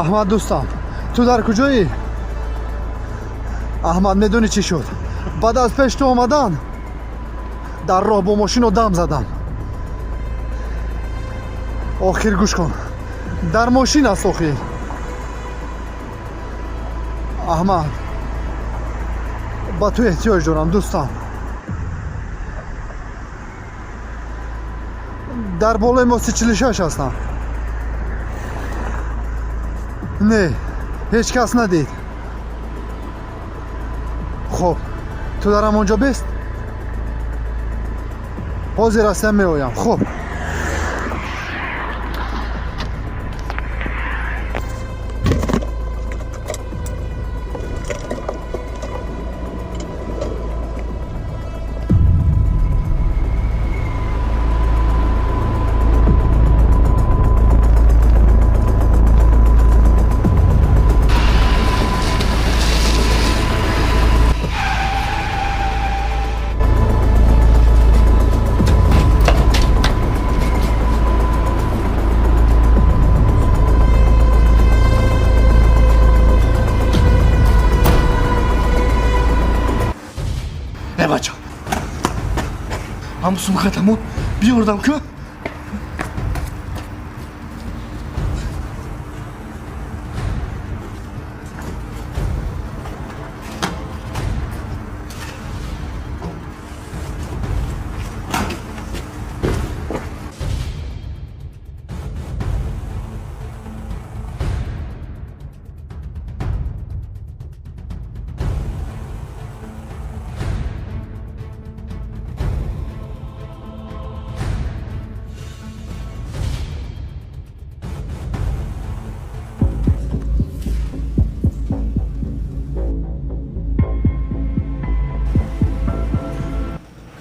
Аҳмад, дӯстам, ту дар куҷоӣ? Аҳмад, медонӣ чӣ шуд? Баъд аз пеш ту омадан дар роҳ бо мошино дам задам. Охир гӯш кун, дар мошин аст. Охир, Аҳмад, ба ту эҳтиёҷ дорам, дӯстам. Дар болои мости 46 ҳастам. Не, ҳеҷ кас надид. Хуб, ту дар ҳамон ҷо бест, ҳозир ҳастам, меоям. Хуб. Э, бача, ҳамун сумкатамо биёрдам ку.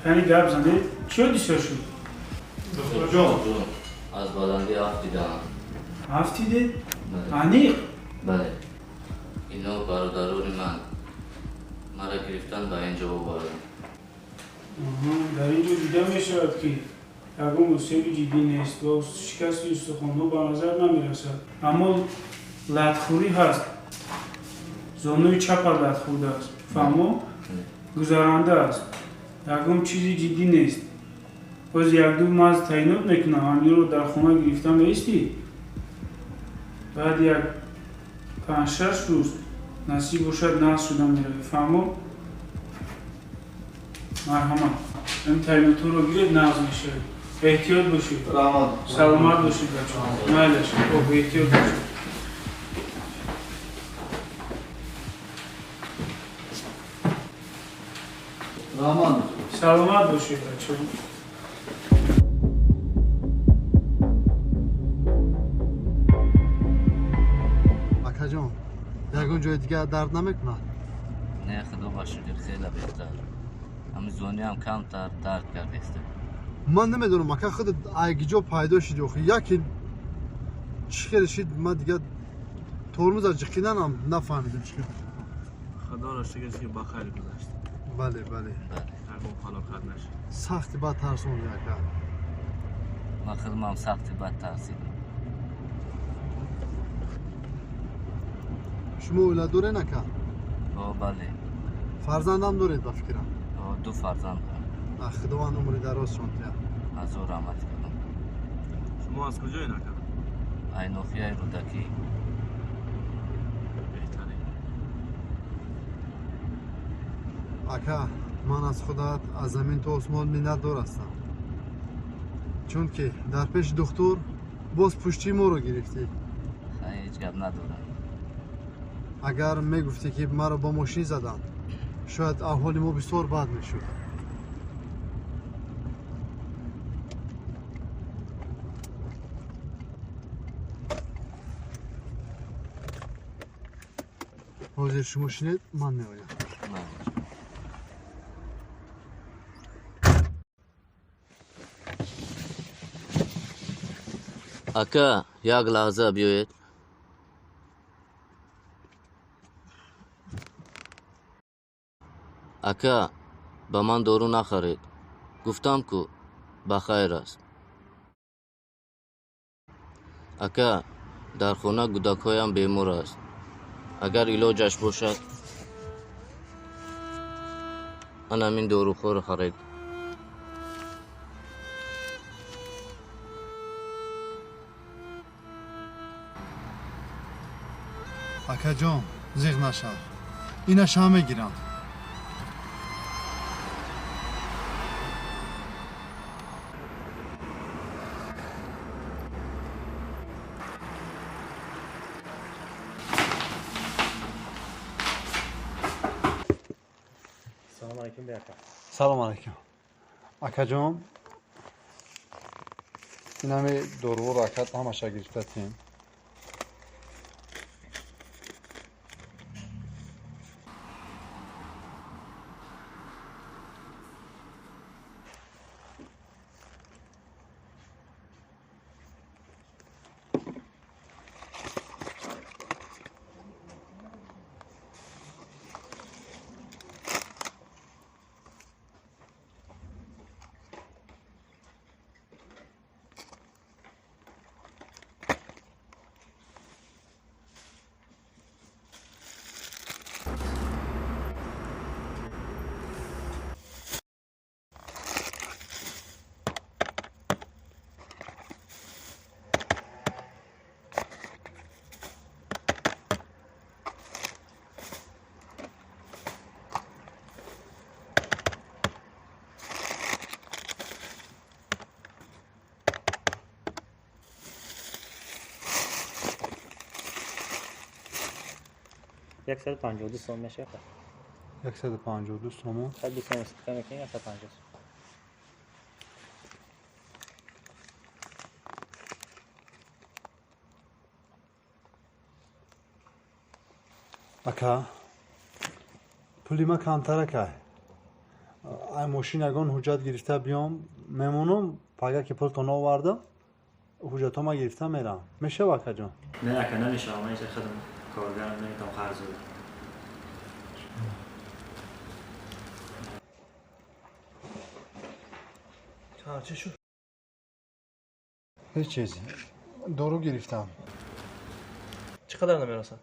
Яъне гап занед, чӣ ҳодиса шуд? Духтурҷон. Аз баландӣ афтидаам. Афтидед? Бале. Аниқ? Бале, ино бародарони ман маро гирифтан, ба ин ҷо оварданд. Аҳа, дар ин ҷо дида мешавад, ки ягон осеби ҷиддӣ нест ва шикасти устухонҳо ба назар намерасад, аммо латхӯрӣ ҳаст. Зонуи чапат лат хӯрдааст, фаҳмо? Гузаранда аст, ягон чизи ҷиддӣ нест. Боз якду маз таъйинот мекунам, ҳаминро дар хона гирифта меистӣ. Баъд як 5-6 рӯз, насиб бошад, нағз шуда меравӣ, фаҳмо? Марҳамат, ин таъйинотҳоро гиред, нағз мешавед. Эҳтиёт бошед. Раҳмат. Саломат бошед, бачаҳо. Майлаш, хоб, эҳтиёт бошед. Раҳмат. Саломат бошед, бачаҳо. Акаҷон, ягон ҷои дигар дард намекунад? Не, худо ба шукр, хеле беҳтар. Ҳамин зониам камтар дард кардеста. Ман намедонам, ака, худ айгиҷо пайдо шуди. Охи, яке чӣ хеле шид, ман дигар тормоза ҷиқиданам нафаҳмидам чӣ хел. Худоро шукр, ки ба хайр гузашт. Бале. Бале. Ягон фалокат нашид. Сахти бад тарсонди, ака. Ман худмам сахти бад тарсидам. Шумо оила дорен, ака? О, бале. Фарзандам доред, ба фикрам? О, ду фарзанд дорам. А, Худованд умри дарозшон диҳад. Ҳазор раҳмат кардам. Шумо аз куҷоен, ака? Ай ноҳияи Рӯдакӣ. Беҳтарин. Ака, ман аз худат аз замин то осмон миннатдор ҳастам, чунки дар пеши духтур боз пуштии моро гирифтӣ. Хай, ҳеҷ гап надорам. Агар мегуфтӣ, ки маро бо мошин заданд, шояд аҳволи мо бисёр бад мешуд. Ҳозир шумо шинед, ман меоям. Майлаш. Ака, як лаҳза биёед. Ака, ба ман дору нахаред, гуфтам ку, ба хайр аст. Ака, Дар хона кӯдакҳоям бемор аст. Агар илоҷаш бошад, ан ҳамин дорухоро харед. Акаҷон, зиғ нашав. Инаша мегирам. Салом алейкум, беака. Салом алейкум. Акаҷон, ин ҳами доруҳоро акат ҳамаша гирифта тием. Яксаду панҷоҳу сом мешавад. 152 сомон. 120 сом истифода мекунем, 150. Ака, пули ма камтар акай. Ай мошин ягон ҳуҷҷат гирифта биём, мемонам, пага ки пултон овардам, ҳуҷҷатҳо ма гирифта мерам. Мешава, акаҷон? Не, ака, намешава. Ман иша худам коргарам, наметавонам қарз бидам. Чӣ шуд? Ҳеҷ чиз. Дору гирифтам. Чӣ қадар намерасад?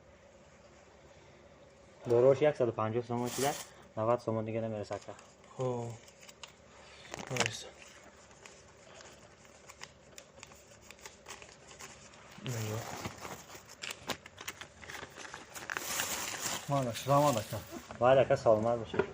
Доруш 150 сомон шуда, 90 сомон дига намерасад. Хоб. Майса. Малаш, раҳмат ака. Майли ака, саломат бошед.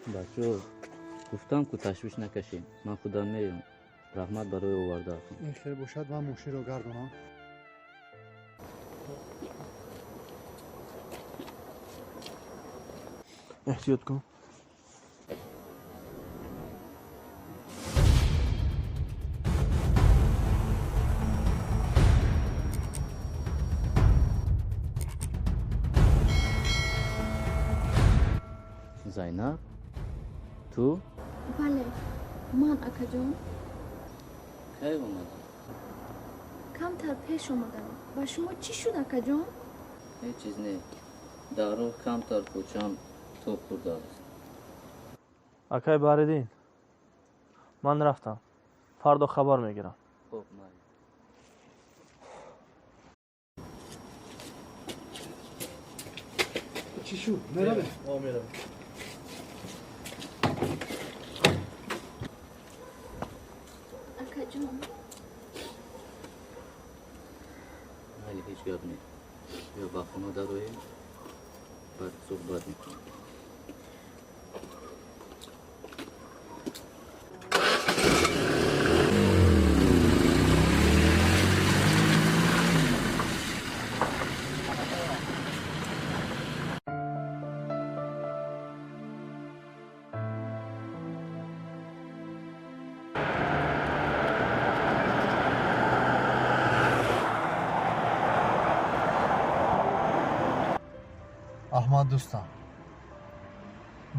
Бачо, гуфтам ку ташвиш накашем, ман худам меём. Раҳмат барои овардаатон. Ин хел бошад, ман мошинро гардонам. Эҳтиёт кун. Зайнаб, ту? Бале, ман, акаҷон. Кай омадӣ? Камтар пеш омадам. Ба шумо чӣ шуд, акаҷон? Ҳеҷ чиз не. Дар роҳ камтар кӯчам тоб хӯрдааст. Акай Баҳриддин, ман рафтам. Фардо хабар мегирам. Хоб, майли. Чӣ шуд? Меравем? Меравем. Акаҷон. Майли, ҳеҷ гап не. Биё ба хона дароем, баъд суҳбат мекунем. Аҳмад дӯстам,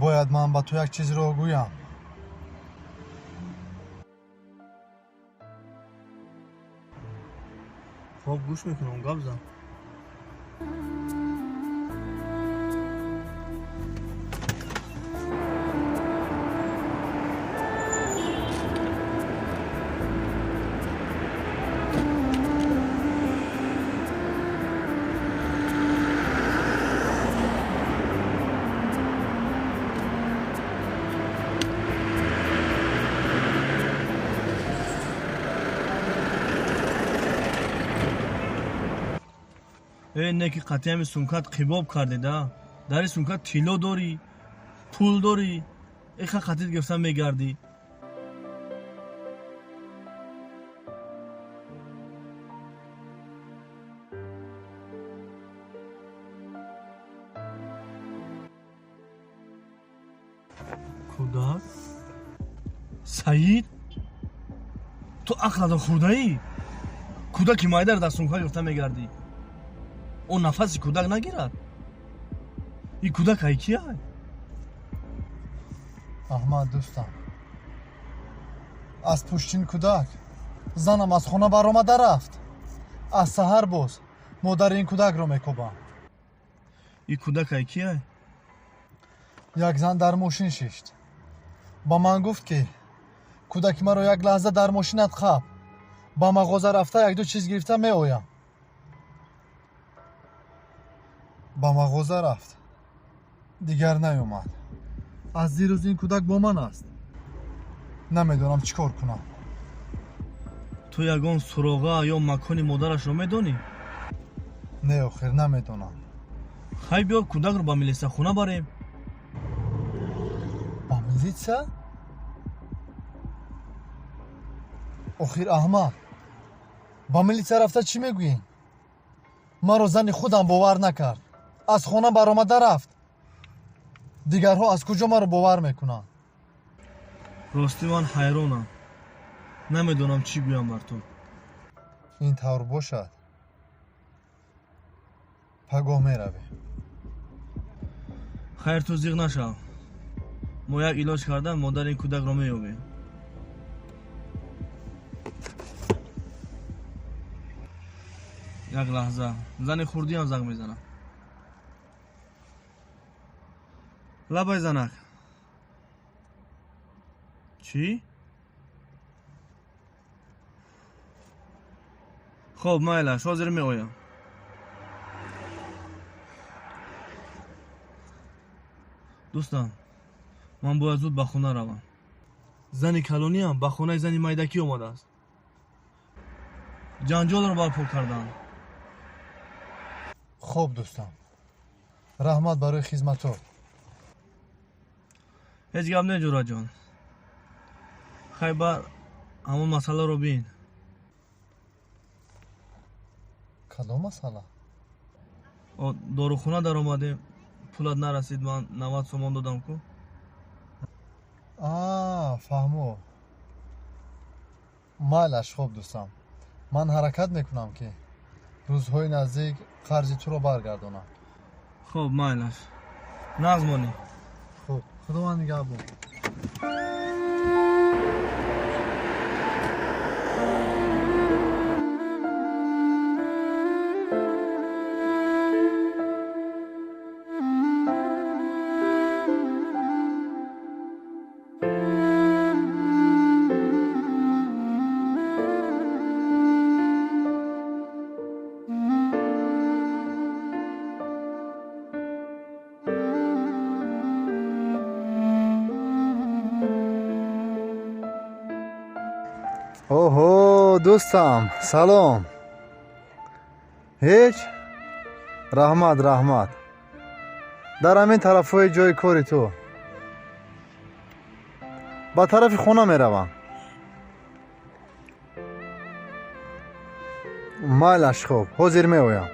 бояд ман ба ту як чизро гӯям. Хоб, гӯш мекунам, гап зан. Не ки қатъиями сумкат қибоб кардеда. Дар ин сумкат тилло дорӣ, пул дорӣ, иха қатит гирифта мегардӣ. Кӯдак? Саид? Ту ақлатро хӯрдаӣ? Кӯдаки майдаро дар сумка гирифта мегардӣ. О нафаси кӯдак нагирад. Ин кӯдак ай ки ай? Аҳмад дӯстам, аз пуштин кӯдак занам аз хона баромада рафт. Аз саҳар боз модари ин кӯдакро мекобам. Ин кӯдак ай ки ай? Як зан дар мошин шишт. Ба ман гуфт, ки кӯдаки маро як лаҳза дар мошинат қаб, ба мағоза рафта якду чиз гирифта меоям. Ба мағоза рафт, дигар наёмад. Аз дирӯз ин кӯдак бо ман аст. Намедонам чӣ кор кунам. Ту ягон суроға ё макони модарашро медонӣ? Не, охир намедонам. Хай, биё кӯдакро ба милисахона барем. Ба милитсия? Охир Аҳмад, ба милитсия рафта чӣ мегӯем? Маро зани худам бовар накард, аз хона баромада рафт. Дигарҳо аз куҷо маро бовар мекунанд? Ростӣ ман ҳайронам, намедонам чӣ гӯям бар ту. Ин тавр бошад, пагоҳ меравем. Хайр, ту зиқ нашав, мо як илоҷ карда модари ин кӯдакро меёбем. Як лаҳза, зани хурдиам занг мезанад. Лабай, занак. Чӣ? Хоб, майлаш, ҳозир меоям. Дӯстам, ман бояд зуд ба хона равам. Зани калониам ба хонаи зани майдакӣ омадааст. Ҷанҷолро барпо карданд. Хоб дӯстам, раҳмат барои хизматот. Ҳеҷ гап не, ҷураҷон. Хай, бар ҳамон масъаларо бин. Кадом масъала? Дорухона даромадем, пулат нарасид, ман 90 сомон додам ку. Фаҳмо. Майлаш, хоб дӯстам, ман ҳаракат мекунам, ки рӯзҳои наздик қарзи туро баргардонам. Хоб, майлаш, нағз монӣ. Хуб, худованд нигаҳбон. Оҳо, дӯстам, салом. Ҳеҷ, раҳмат, раҳмат. Дар ҳамин тарафҳои ҷои кори ту ба тарафи хона меравам. Майлаш, хуб, ҳозир меоям.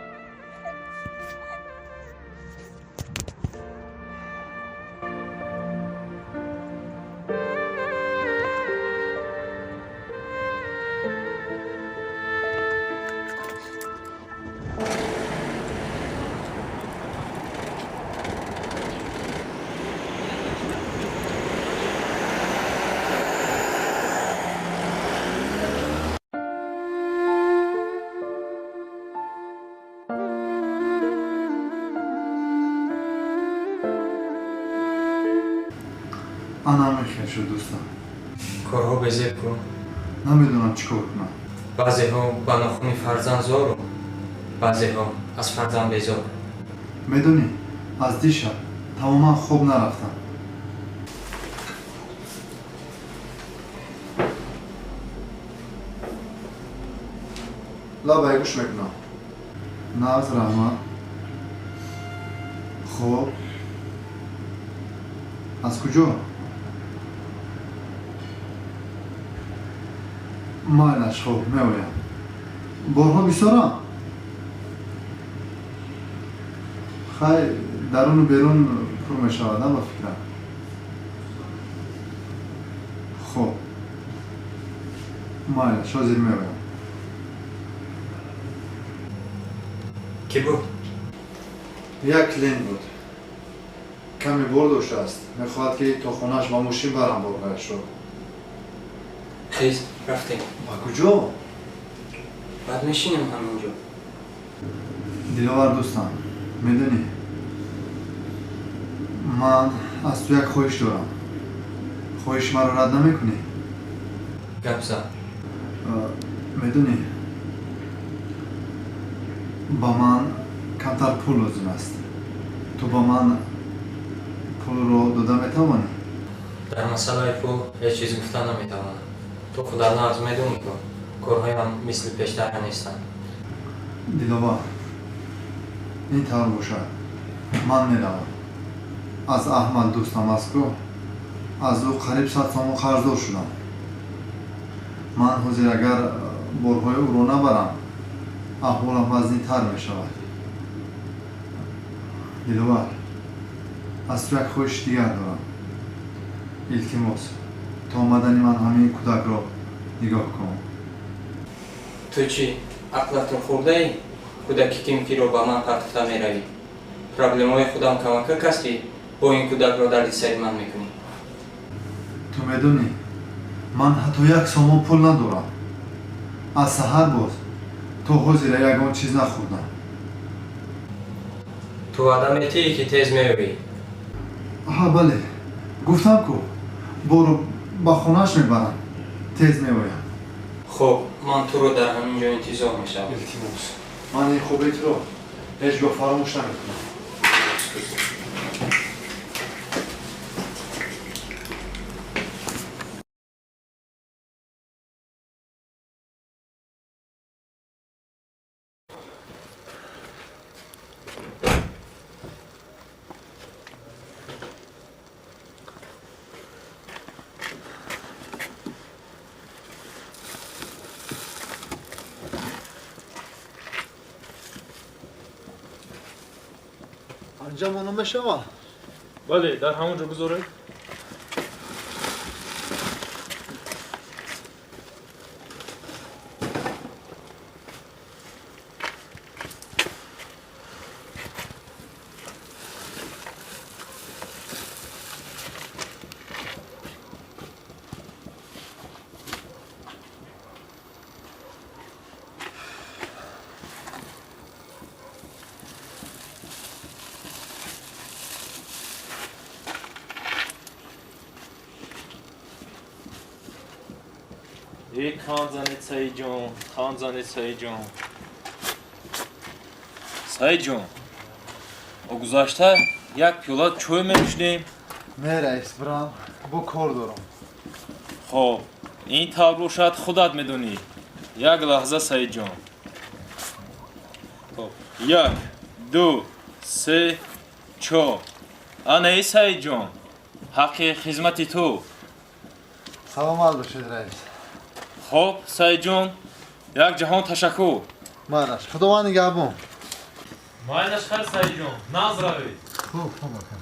Ана мехел шуд, дӯстам. Корҳо безеб ку. Намедонам чӣ кор кунам. Баъзеҳо ба нохуни фарзанд зору, баъзеҳо аз фарзанд безор. Медонӣ, аз дишаб тамоман хоб нарафтам. Лабай, гӯш мекунам. Нағз, раҳмат. Хоб, аз куҷо? Майлаш, хоб, меоям. Борҳо бисёрам? Хай, даруну берун пур мешавад, ба фикрам. Хоб, майлаш, ҳозир меоям. Кӣ буд? Як клиент буд. Каме бор доштааст, мехоҳад, ки то хонааш ба мошин барам борҳояшро. Хез, рафтем. Ба куҷо? Баъд мешинем ҳамин ҷо. Диловар дӯстам, медонӣ, ман аз ту як хоҳиш дорам. Хоҳиши маро рад намекунӣ? Гап зан. Медонӣ, ба ман камтар пул лозим аст. Ту ба ман пулро дода метавонӣ? Дар масъалаи пул ҳеҷ чиз гуфта наметавонам. Ту худат нағз медонӣ, ку корҳоям мисли пештара нестанд. Диловар, ин тавр бошад, ман меравам. Аз Аҳмад дӯстам аст ку, аз ӯ қариб 100 сомон қарздор шудам. Ман ҳозир агар борҳои ӯро набарам, аҳволам вазнинтар мешавад. Диловар, аз ту як хоҳиши дигар дорам. Илтимос, то омадани ман ҳамин кӯдакро нигоҳ кун. Ту чӣ, ақлатро хӯрдаӣ? Кӯдаки кимкиро ба ман партофта меравӣ? Проблемаҳои худам камакак аст, ки бо ин кӯдакро дарди сари ман мекунӣ. Ту медонӣ, ман ҳатто як сомон пул надорам. Аз саҳар боз то ҳозира ягон чиз нахӯрдам. Ту ваъда метиҳӣ, ки тез меоӣ? Ҳа, бале, гуфтам ку, боро ба хонааш мебарам, тез меоям. Хуб, ман туро дар ҳамин ҷо интизор мешавам. Илтимос, ман ин хубии туро ҳеҷ гоҳ фаромӯш намекунам. Анҷом оно мешавад? Бале, дар ҳамон ҷо гузоред. Хан занед, Саидҷон, хан занед, Саидҷон. Саидҷон, о гузашта як пиёла чой менӯшидем. Не, раис, бирам, бо кор дорам. Хоб, ин тавр бошад, худат медонӣ. Як лаҳза, Саидҷон. Хоб, як, ду, се, чор. Ана, Саидҷон, ҳаққи хизмати ту. Саломат бошед, раис. Хоб, Саидҷон, як ҷаҳон ташаккур. Майлаш, Худованд нигаҳбон. Майлаш, хайр, Саидҷон, нағз равед. Хуб, хуб, ака.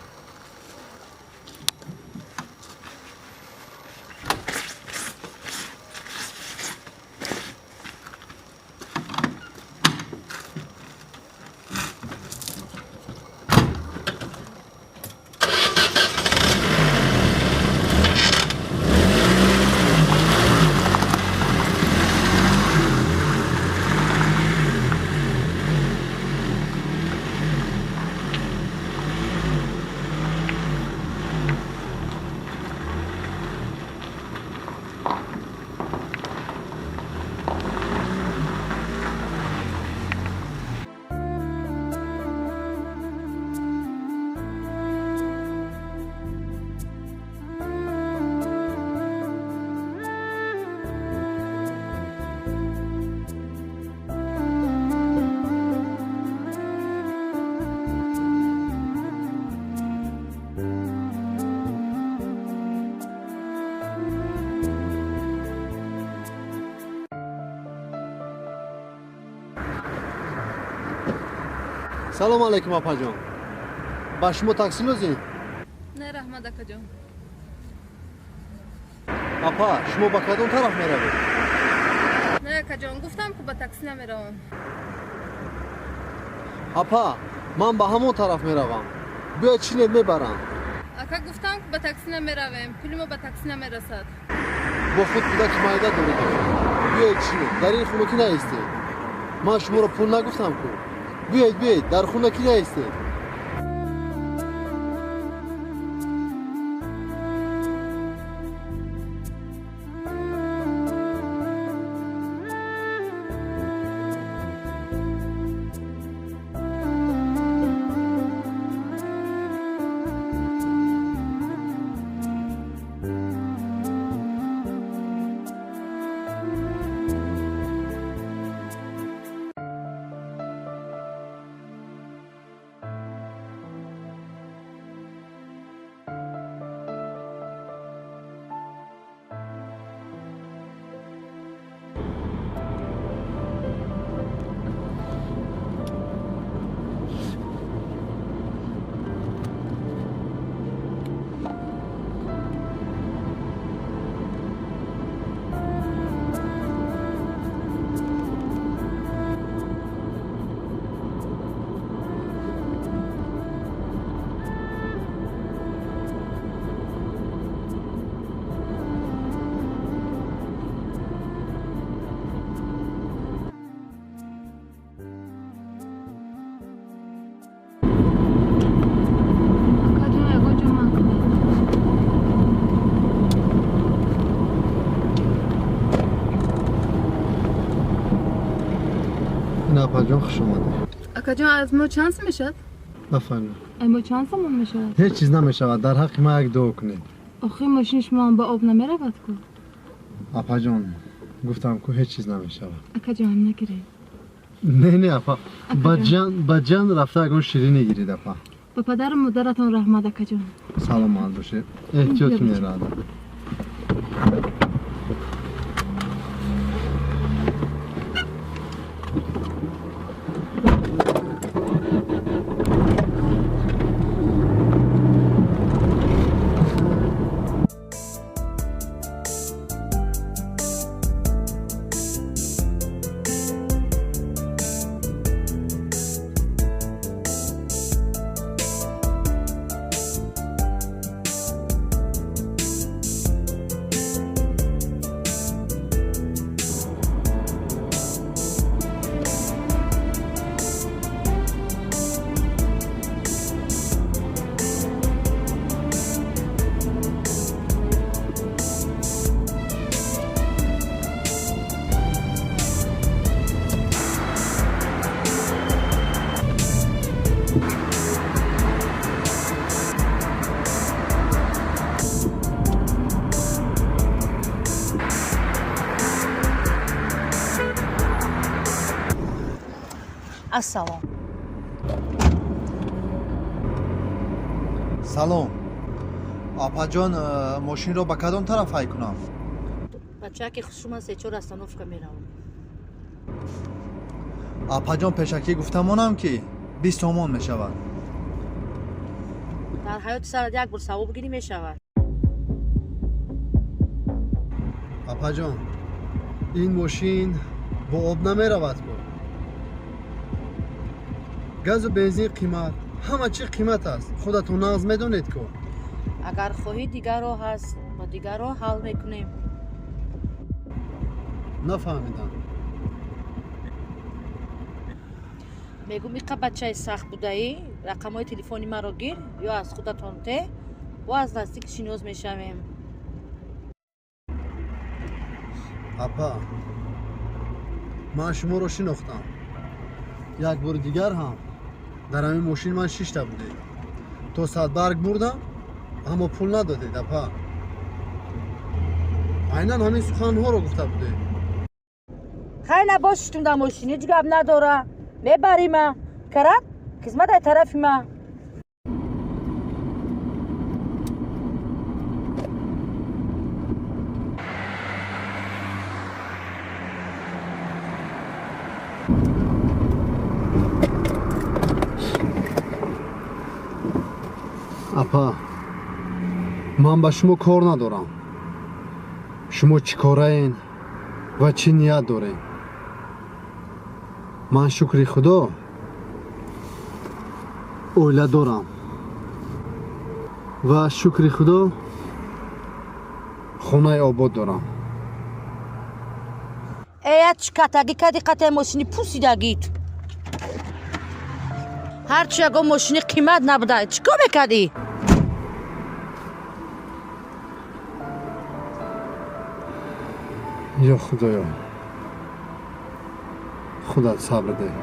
Салом алейкум, апаҷон. Ба шумо такси лозим? Не, раҳмат, акаҷон. Апа, шумо ба кадом тараф меравед? Не, акаҷон, гуфтам, ки ба такси намеравам. Апа, ман ба ҳамон тараф меравам. Биёед, шинед, мебарам. Ака, гуфтам, ки ба такси намеравем, пули мо ба такси намерасад. Бо худ кӯдаки майда доред. Биёед, шинед, дар ин хунукӣ наистед. Ман шуморо пул нагуфтам ку. Биёед, биёед, дар хунукӣ наистед. Акаҷон, ягон ҷо ман кунед. Ин, апаҷон, хуш омадед. Акаҷон, аз мо чанд сум мешавад? Нафаҳмидам. Ай мо чанд сомон мешавад? Ҳеҷ чиз намешавад, дар ҳаққи ман як дуо кунед. Охир мошини шумо ба об намеравад ку. Апаҷон, гуфтам ку, ҳеҷ чиз намешавад. Акаҷон, нагиред. Не, не, апа, ба ҷан рафта ягон ширинӣ гиред, апа. Ба падару модаратон раҳмат, акаҷон. Саломат бошед, эҳтиёт мерад. Ассалом. Салом, апаҷон. Мошинро ба кадом тараф ҳай кунам? Бачаки хушума, се-чор остановка меравам. Апаҷон, пешакӣ гуфтамонам, ки 20 сомон мешавад. Дар ҳаёти сарат як бор савоб гирӣ, мешавад. Апаҷон, ин мошин бо об намеравад ку. Газу бензин қимат, ҳама чӣ қимат аст, худатон нағз медонед ку. Агар хоҳӣ, дигар роҳ ҳаст, бо дигар роҳ ҳал мекунем. Нафаҳмидам. Мегум, иқа бачаи сахт будаӣ, рақамҳои телефони маро гир ё аз худатон те, бо аз наздик шинос мешавем. Апа, ман шуморо шинохтам. Як бори дигар ҳам дар ҳамин мошин ман шишта будед, то Садбарг бурдам, аммо пул надодед. Апа, айнан ҳамин суханҳоро гуфта будед. Хай, набошиштум дар мошин, ҳеҷ гап надора, мебарима карат, хизмат ай тарафи ма. Апа, ман ба шумо кор надорам. Шумо чӣ кораен ва чӣ ният дорем? Ман шукри Худо оила дорам ва шукри Худо хонаи обод дорам. Эя чӣ катагӣ кади қатаи мошини пусидагит. Ҳарчи ягон мошини қимат набуда, чӣ кор мекардӣ? Ё Худоё, худат сабр деҳ.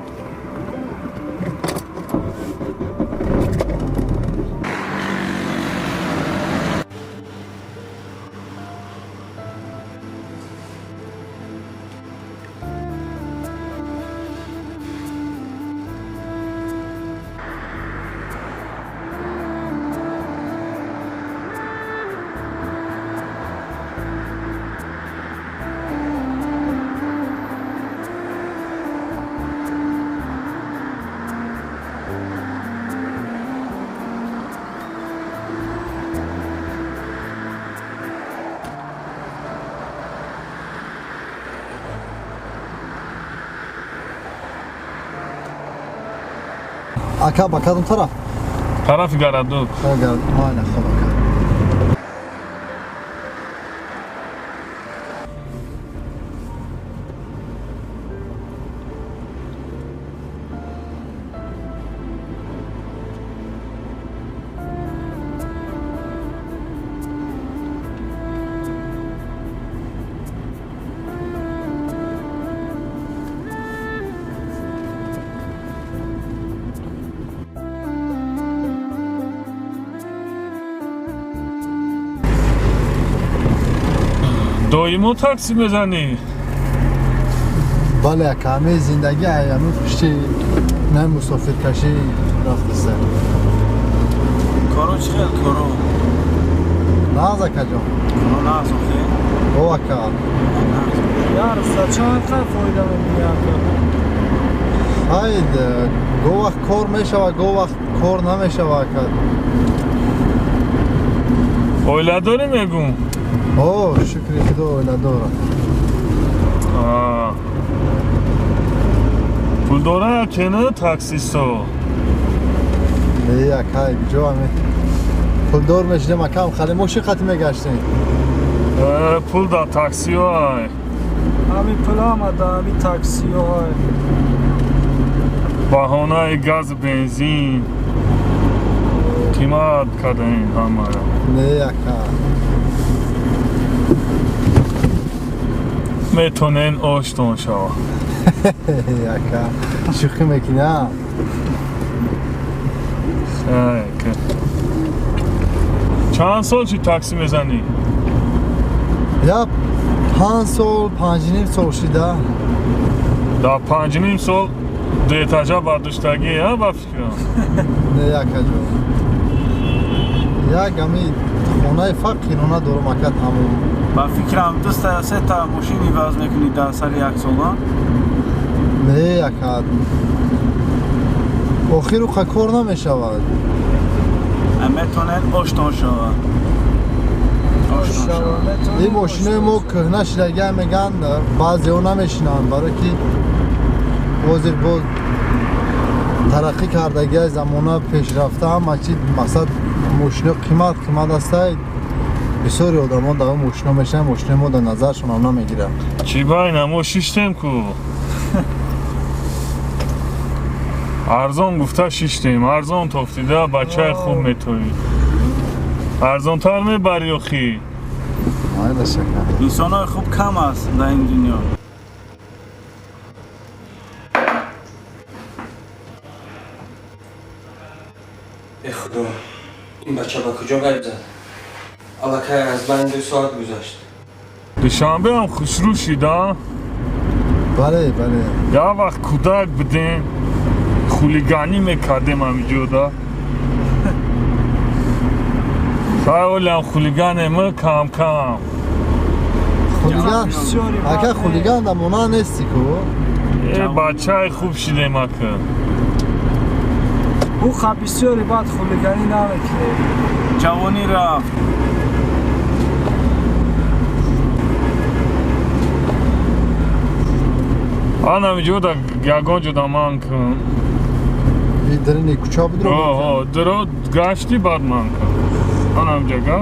Ака, ба кадом тараф? Тарафи Гарадук. Майна, хоб, ака. Доимо такси мезанӣ? Бале, ака, ҳамаи зиндагӣ ҳамин пушти на мусофиркашӣ рафтаста. Коро чӣ хел коро? Нағз, акаҷон. Коро нағз охе? О, ака. Ярса чанд қад фоида мебинӣ, ака? Хайд, го вақт кор мешава, го вақт кор намешава, ака. Оила дорӣ мегум? О, шукри Худо, оила дорам. Пул дора кена таксисто? Не, ака, ҷо ами пулдор мешидем, акам, хали мошин қати мегаштем. Пул да таксио ай. Ами пул ама да ами таксио ай. Баҳонаи газ, бензин қимат кардаин ҳамаро. Не, ака. Метонен оштон шава. Ака, шӯхӣ мекунӣ, а? Чанд сол чи такси мезанӣ? Я 5 сол, 5.5 сол шида. Дар 5.5 сол дуэтажа бардоштагӣ, а, ба фикрам? Не, акаҷон. Як ами хонаи фақирона дорам, ака, тамом. Ба фикрам дуста сета мошин иваз мекунӣ дар сари як сол, а? Не, ака. Охиру қа кор намешавад. Метонед оштон шавад. Ин мошинои мо кӯҳна шидагиа меган, баъзеҳо намешинанд, барое ки ҳозир боз тараққӣ кардагиа, замона пешрафта, ҳама чи мақсад мошино қимат қимат астай. Бисёри одамон дар мошино мешинанд, мошинои мо дар назаршон намегирад. Чӣ байна, мо шиштем ку. Арзон гуфта шиштем, арзон тофтида бачаи хуб метоӣ. Арзонтар мебарӣ охӣ. Инсонҳои хуб кам аст дар ин дунё. Э Худо, ин бача ба куҷо ғайб зад? Аллакай аз байни 2 соат гузашт. Душанбе ҳам хушрӯ шида? Бале, бале. Як вақт кӯдак будем, хулиганӣ мекардем ҳамиҷода. Хай олиам хулиганем кам-кам. Хулиган? Ака, хулиган да монанд нести ку? Э, бачаи хуб шидем, ака. Ӯ қа бисёри бад хулиганӣ намекунед. Ҷавонӣ рафт. Анам ҷода ягон ҷода ман кун. Дарини кӯча будро? О, дро гашти баъд ман кун. Анам ҷага.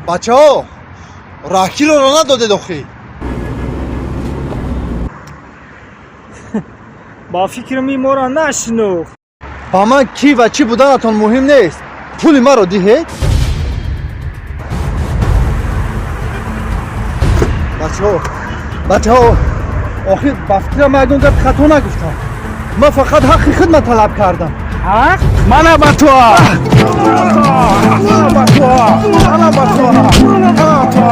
Бачаҳо, раҳкироро надодед охӣ? Ба фикрам ин моро нашинохт. Ба ман кӣ ва чӣ буданатон муҳим нест. Пули маро диҳед. Бачаҳо, бачаҳо, охир ба фикрам ман ягон гапи хато нагуфтам. Ман фақат ҳаққи хидмат талаб кардам. Ҳақ? Мана ба ту! Мана ба ту! Мана ба ту! Мана ба ту!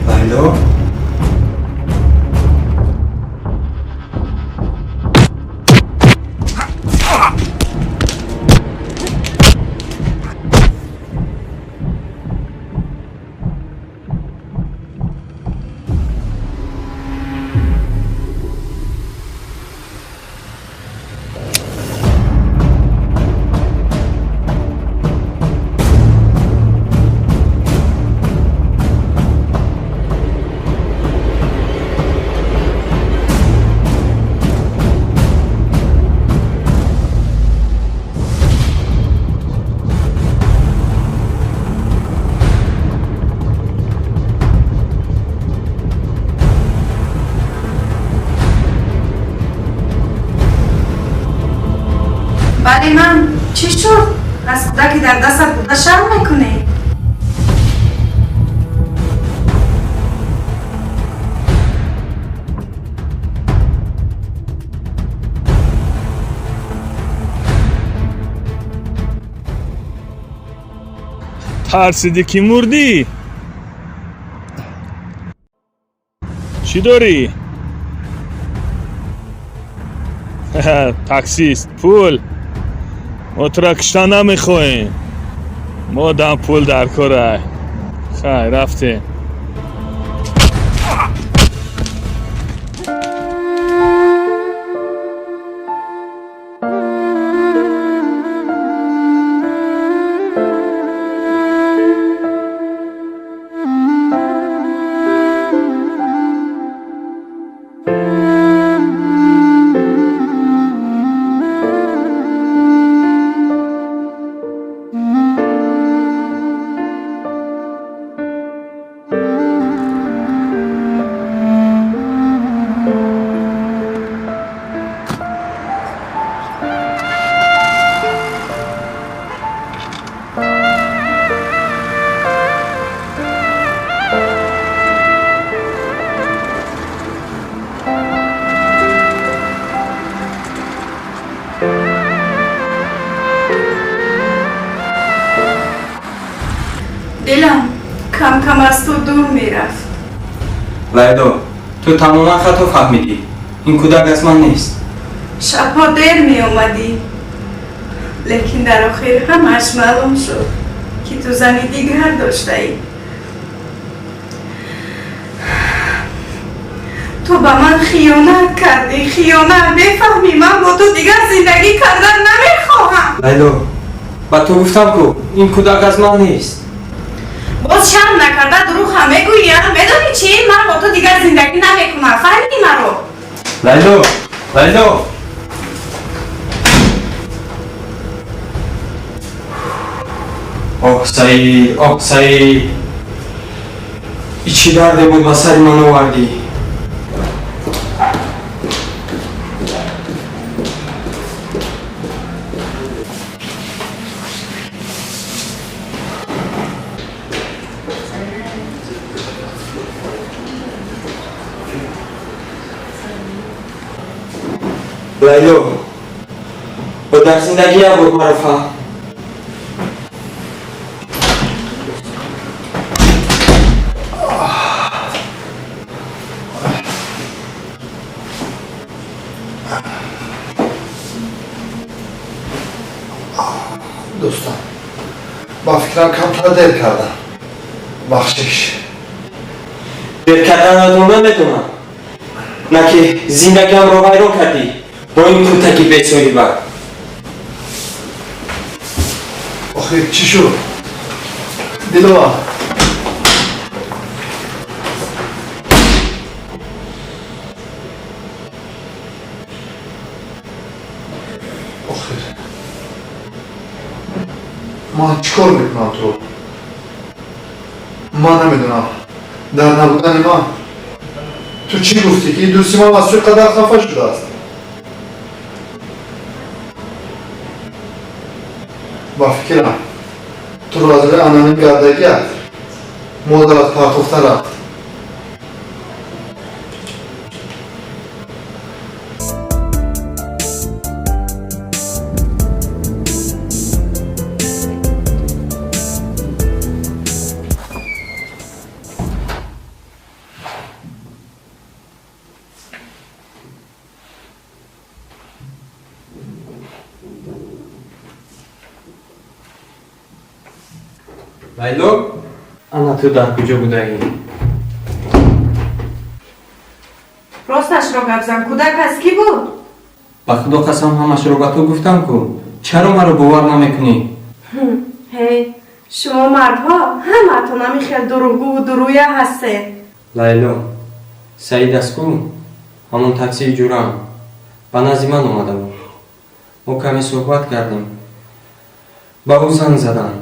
Лайло? Бале, ман чӣ шуд? Аз кӯдаки дар дастат буда шарм мекунӣ? Тарсидӣ ки мурдӣ? Чӣ дорӣ? Таксист, пул. Мо тура кишта намехоҳем. Мо дам пул дар корай. Хайр, рафтем. Дилам кам-кам аз ту дур мерафт. Лайло, ту тамоман хато фаҳмидӣ. Ин кӯдак аз ман нест. Шабҳо дер меомадӣ, лекин дар охир ҳамааш маълум шуд, ки ту зани дигар доштаӣ. Ту ба ман хиёнат кардӣ, хиёнат. Бефаҳмӣ, ман бо ту дигар зиндагӣ кардан намехоҳам. Лайло, ба ту гуфтам ку, ин кӯдак аз ман нест. Боз шарм накарда дурӯғ ҳам мегӯӣ, а? Медонӣ чӣ? Ман бо ту дигар зиндагӣ намекунам. Фаҳмидӣ маро? Лайло, Лайло! Оҳ, Саид, оҳ, Саид! И чӣ дарде буд ба сари ман овардӣ? Лайло, дар зиндагӣ як бор маро фаҳм. Дӯстам, ба фикрам камтар дер кардам. Бахшиш. Дер карданатон намедонам, на ки зиндагиамро вайрон кардӣ бо ин кӯтаки бесоҳиба. Охир чӣ шуд, Диловар? Охир ман чӣ кор мекунам туро? Ман намедонам, дар набудани ман ту чӣ гуфтӣ, ки дӯсти ман аз ту қадар хафа шудааст? Ба фикрам, туро аз рӯи аноним гардагият модарат партофта рафт. Лайло, ана ту дар куҷо будаӣ? Росташро гап зан, кӯдак аз кӣ буд? Ба худо қасам, ҳамашро ба ту гуфтам ку, чаро маро бовар намекунӣ? Ҳей, шумо мардҳо ҳамаатон ҳамин хел дурӯғгӯву дурӯя ҳастед. Лайло, Саид аст ку, ҳамон таксии ҷурам ба назди ман омада буд. Мо каме суҳбат кардем, ба ӯ занг задам.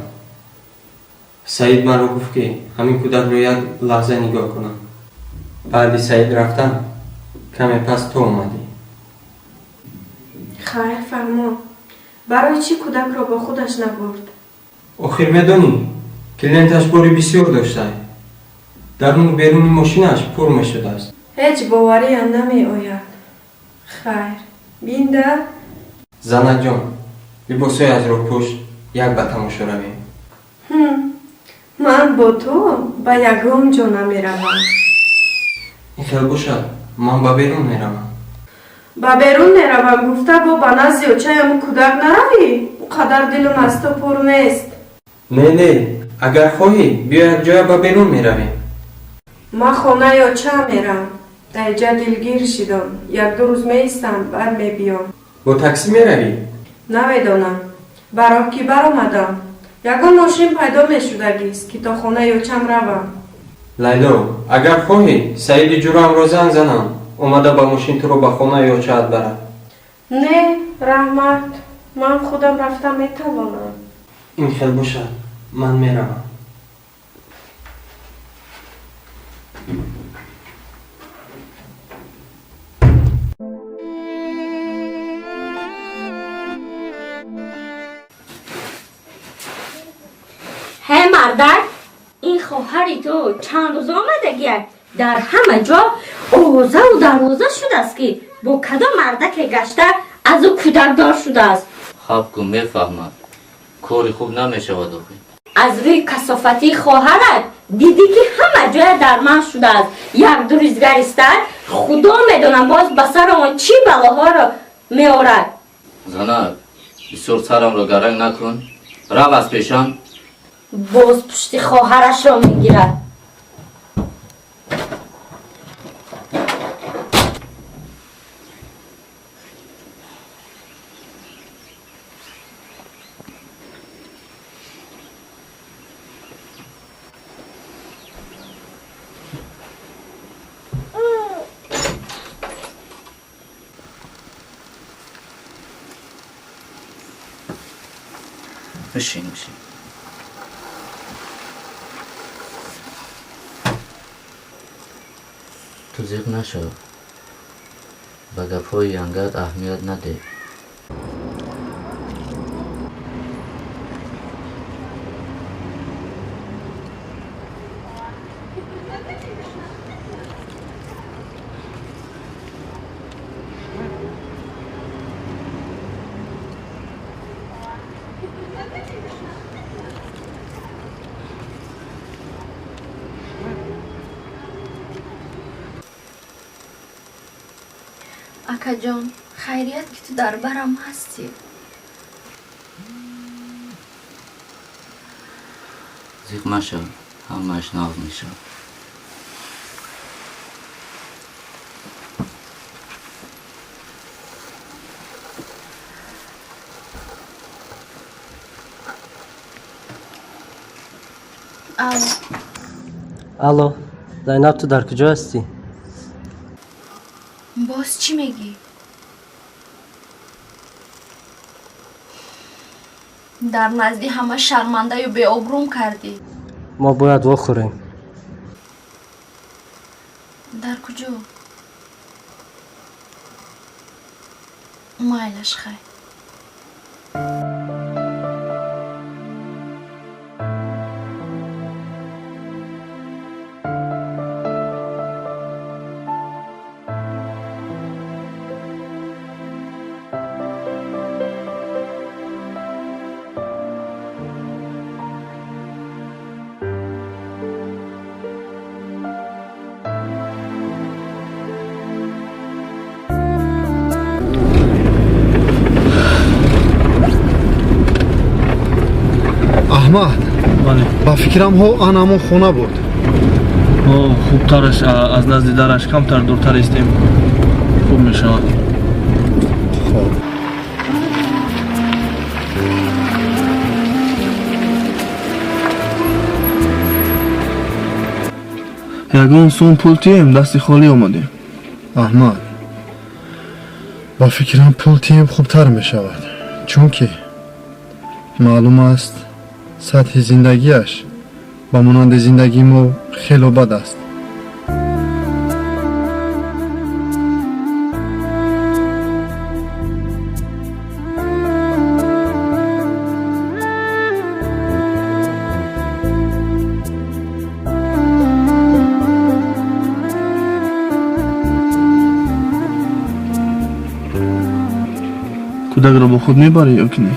Саид маро гуфт, ки ҳамин кӯдакро як лаҳза нигоҳ кунам. Баъди Саид рафтан каме пас ту омадӣ. Хайр, фармо, барои чӣ кӯдакро бо худаш набурд? Охир медонӣ, клиенташ бори бисёр доштай, даруну беруни мошинаш пур мешудааст. Ҳеҷ бовариам намеояд. Хайр, бинда. Занакҷон, либосҳои азро пӯш, як ба тамошо равем. Ман бо ту ба ягон ҷо намеравам. Ин хел бошад, ман ба берун меравам. Ба берун меравам гуфта, бо ба назди очаям кӯдак наравӣ? Ӯ қадар дилум аз ту пур нест. Не, не, агар хоҳӣ, биё якҷоя ба берун меравем. Ман хонаи очаам мерам. Дар ҷа дилгир шидам, якду рӯз меистам, баъд мебиём. Бо таксӣ меравӣ? Намедонам. Ба роҳ ки баромадам, ягон мошин пайдо мешудагист, ки то хонаи очам равам. Лайло, агар хоҳӣ, Саиди ҷурамро занг занам, омада ба мошин туро ба хонаи очаат барад. Не, раҳмат, ман худам рафта метавонам. Ин хел бошад, ман меравам. Ҳе мардак, ин хоҳари ту чанд рӯз омадагия, дар ҳама ҷо овозаву дарвоза шудааст, ки бо кадом мардаке гашта, аз ӯ кӯдакдор шудааст. Хаб кун, мефаҳмад, кори хуб намешавад охи. Аз рӯи касофатии хоҳарат дидӣ, ки ҳама ҷоя дар ман шудааст. Як-ду рӯзгар истад, худо медонам, боз ба сари он чӣ балоҳоро меорад. Занак, бисёр сарамро гаранг накун, рав аз пешам. Боз пушти хоҳарашро мегирад. Бишин, бишин. Ту зиқ нашав, ба гапҳои янгат аҳамият надеҳ. Акаҷон, хайрият, ки ту дар барам ҳастӣ. Зиқ машав, ҳамааш нағз мешавад. Алло. Алло, Зайнаб, ту дар куҷо ҳастӣ? Боз чӣ мегӣ? Дар назди ҳама шармандаю беобрӯм кардӣ. Мо бояд вохӯрем. Дар куҷо? Майлаш, хай. Аҳмад, ба фикрам, ҳо ан ҳамон хона буд. Хубтараш аз назди дараш камтар дуртар истем, хуб мешавад. Хоб. Ягон сум пул тием, дасти холӣ омадем. Аҳмад, ба фикрам, пул тием хубтар мешавад, чунки маълум аст, сатҳи зиндагиаш ба монанди зиндагии мо хело бад аст. Кӯдакро бо худ мебарӣ ё ки не?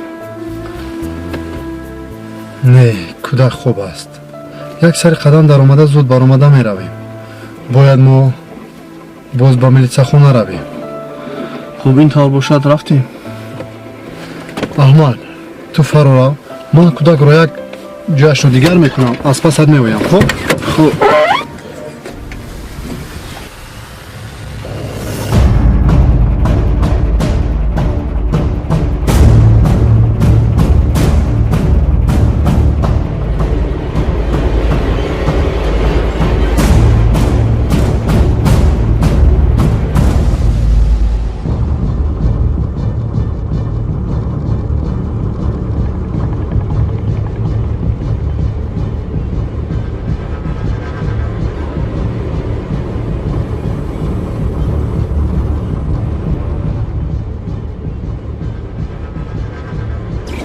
Не, кӯдак хоб аст. Як сари қадам даромада, зуд баромада меравем. Бояд мо боз ба милитсияхона равем. Хуб, ин тавр бошад, рафтем. Аҳмад, ту фарорав, ман кӯдакро як ҷояшро дигар мекунам, аз пасат меоям, хуб? Хуб.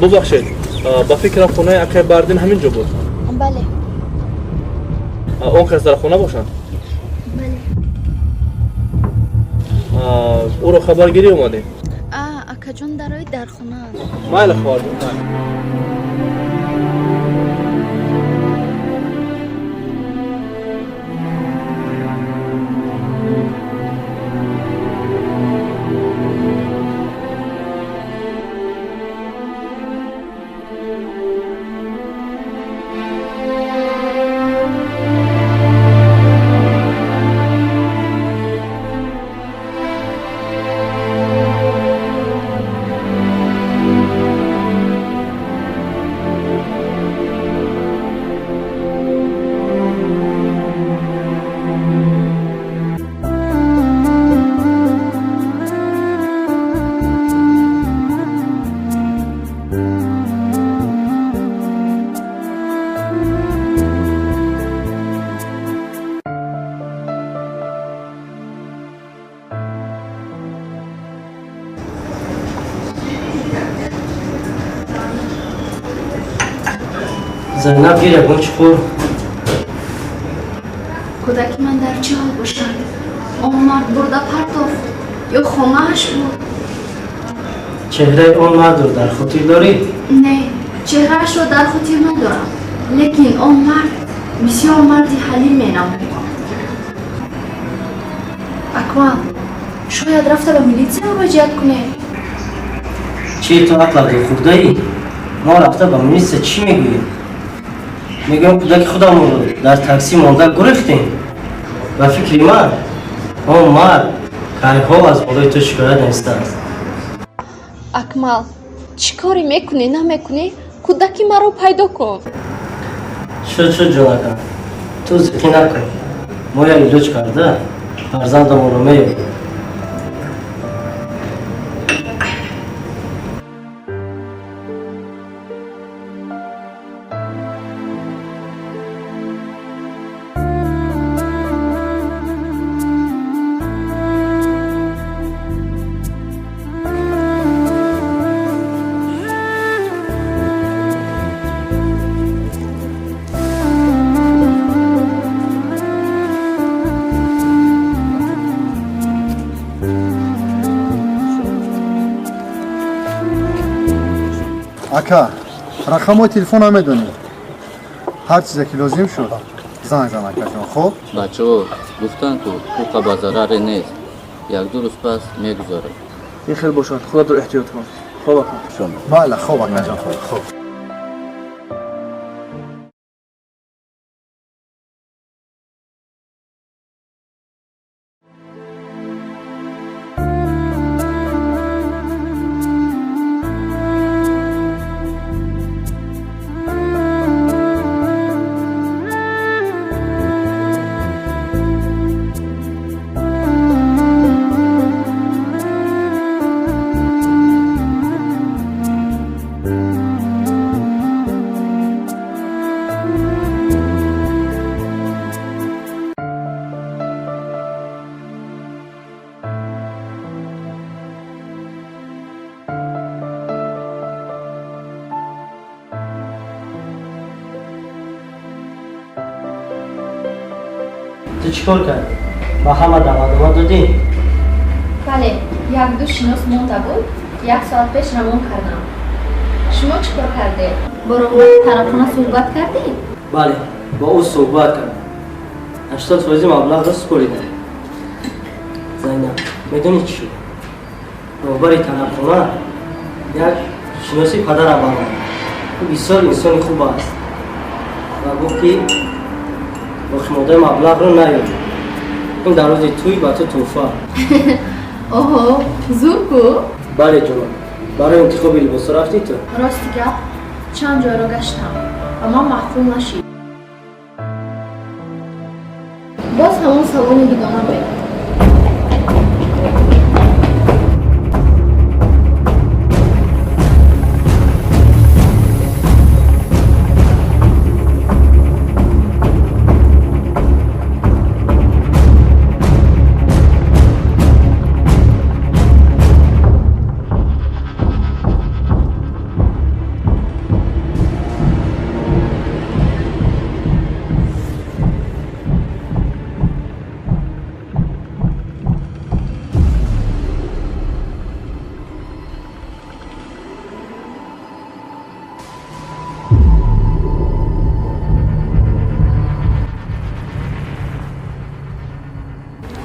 Бубахшед, ба фикрам, хонаи акай Бардин ҳамин ҷо буд. Бале. Он кас дар хона бошанд? Бале. Ӯро хабаргирӣ омадем. Акаҷон, дарои, дар хонаанд. Майли, хоҳарҷон, майли. Зайнаб, гир, ягон чӣ хӯр. Кӯдаки ман дар чӣ ҳол бошад? Он мард бурда партофт ё хонааш буд? Чеҳраи он мардро дар хотир дорӣ? Не, чеҳраашро дар хотир надорам, лекин он мард бисёр марди ҳалим менамуд. Акмал, Шояд рафта ба милитсия муроҷиат кунем. Чи, ту ақлатро хӯрдаӣ? Мо рафта ба милитсия чӣ мегӯем? Мегӯем, кӯдаки худамонро дар таксӣ монда гурехтем? Ба фикри ман, он мард кайҳо аз болои ту шикоят навистааст. Акмал, чӣ коре мекунӣ, намекунӣ, кӯдаки маро пайдо кун. Шуд, шуд, ҷонакам, ту зиқӣ накун. Мо як илоҷ карда фарзандамонро меёбем. Ака, рақамҳои телефонам медонӣ. Ҳар чизе ки лозим шуд, занг зан, акаҷон, хуб? Бачаҳо гуфтанд, ку ӯқа ба зараре нест, якду рӯз пас мегузарад. Ин хел бошад, худатро эҳтиёт кун. Хоб, ака. Майла, хоб, акаҷон, хоб. Ту чӣ кор кардӣ? Ба ҳама даъватнома додӣ? Бале, якду шинос монда буд, як соат пеш равон кардам. Шумо чӣ кор кардед? Бо роҳбари тарабхона суҳбат кардед? Бале, бо ӯ суҳбат кардам. 80 фоизи маблағро супоридам. Зайнаб, медонӣ чӣ шуд? Роҳбари тарабхона як шиноси падарам омад. Ӯ бисёр инсони хуб аст ва гуфт, ки боқимондаи маблағро наёб, ин дар рӯзи тӯй ба ту тӯҳфа. Оҳо, зур ку! Бале, ҷонам. Барои интихоби либосҳо рафтӣ ту? Рости гап, чанд ҷойро гаштам ва ман маъқул нашид. Боз ҳамон салони дугона меравам.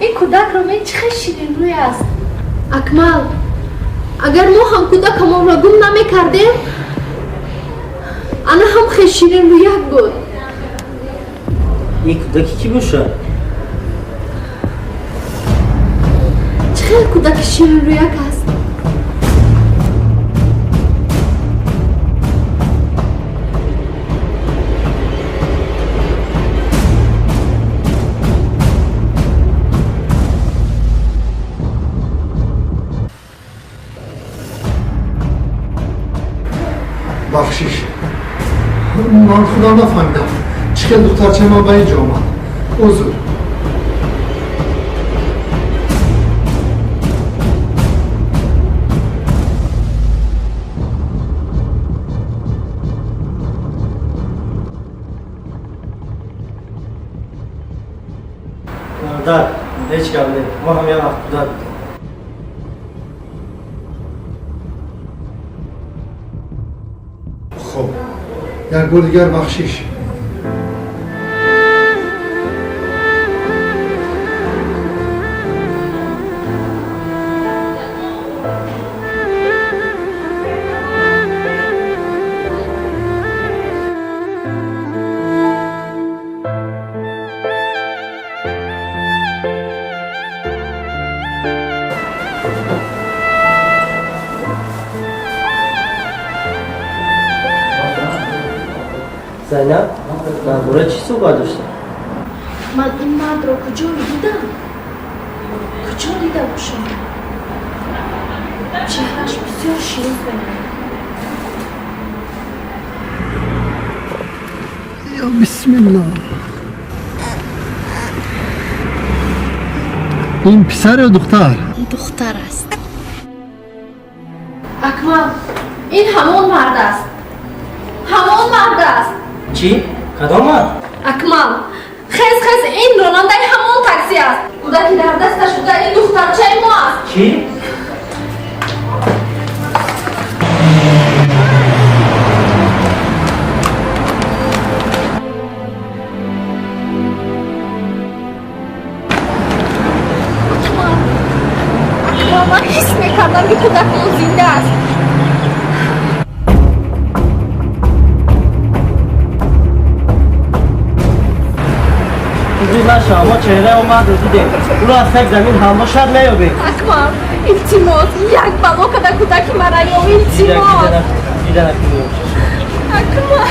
Ин кӯдакро бин, чӣ хел ширинрӯй аст. Акмал, агар мо ҳам кӯдакамонро гум намекардем, ана ҳам хел ширинрӯяк буд. Ин кӯдаки кӣ бошад? Чӣ хел кӯдаки ширинрӯяк аст! Бахшиш, ман худам нафаҳмидам, чӣ хел духтарчаи ман ба ин ҷо омад. Узр. Бародар, ҳеҷ гап не, мо ҳам як вақт кӯдак будем. Хуб, як бор дигар бахшиш. Зайнаб, дар бораи чӣ суҳбат доштем? Ман ин мардро куҷо дидам? Куҷо дида бошам? Чеҳраш бисёр шинос менамояд. Ё бисмиллоҳ, ин писар ё духтар? Духтар аст. Акмал, ин ҳамон мард аст, ҳамон мард аст. Чӣ? Кадом мард? Акмал, хез, хез, ин ронандаи ҳамон такси аст. Кӯдаки дар дасташ буда, ин духтарчаи мо аст. Чӣ? Акмал, Акмал, ман ҳис мекардам, ки кӯдакмон зинда аст. Зуд нашав, мо чеҳраи он мардро дидем. Ӯро аз таги замин ҳам бошад меёбем. Акмал, илтимос, як бало када кӯдаки мара ёб, илтимос. Дида накунӣ. Акмал.